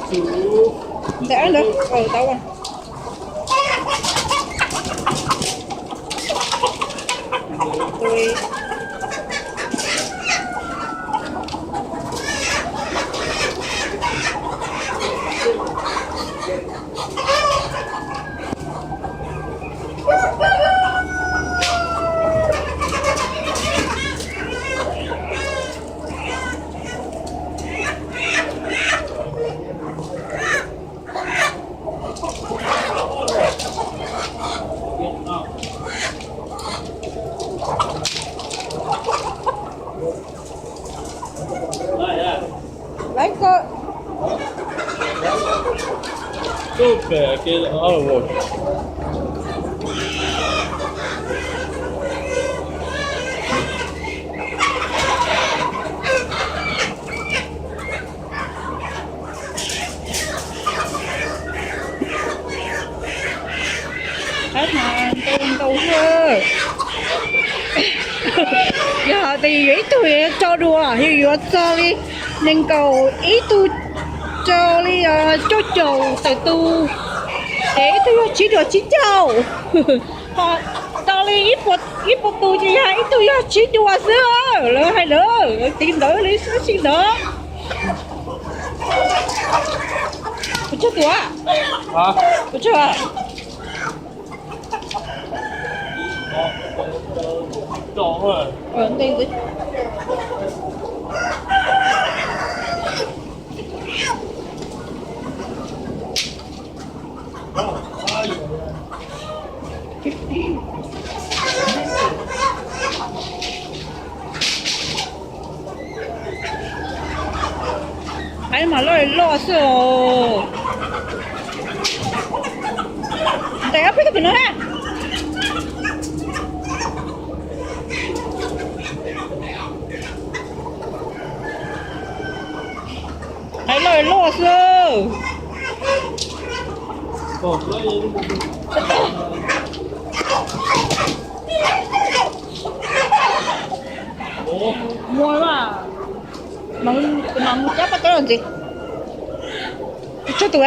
Ntawm ntawd, tau. Laiv koj. Qab mas ntau ntau xwb. Yog hais tias yuav ib tug yuav tso dua, yog yuav txog li nees nkaum ib tug, tso li cuaj caum tawm tus, es ib tug yog tsib dua tsib caug. Ho tau li ib puas tus ces yog ib tug yog tsib dua xwb. Lawv hais lawv tiv ntawd li xwb tsis ntawd. Puas tsawg tus? Puas tsawg? Qab mas loj loj xwb os. Ntes ob peb tug pem no na. Qab loj loj xwb. Muaj mas, mas mus cab paj kab los ntxiv. Tsawg tus?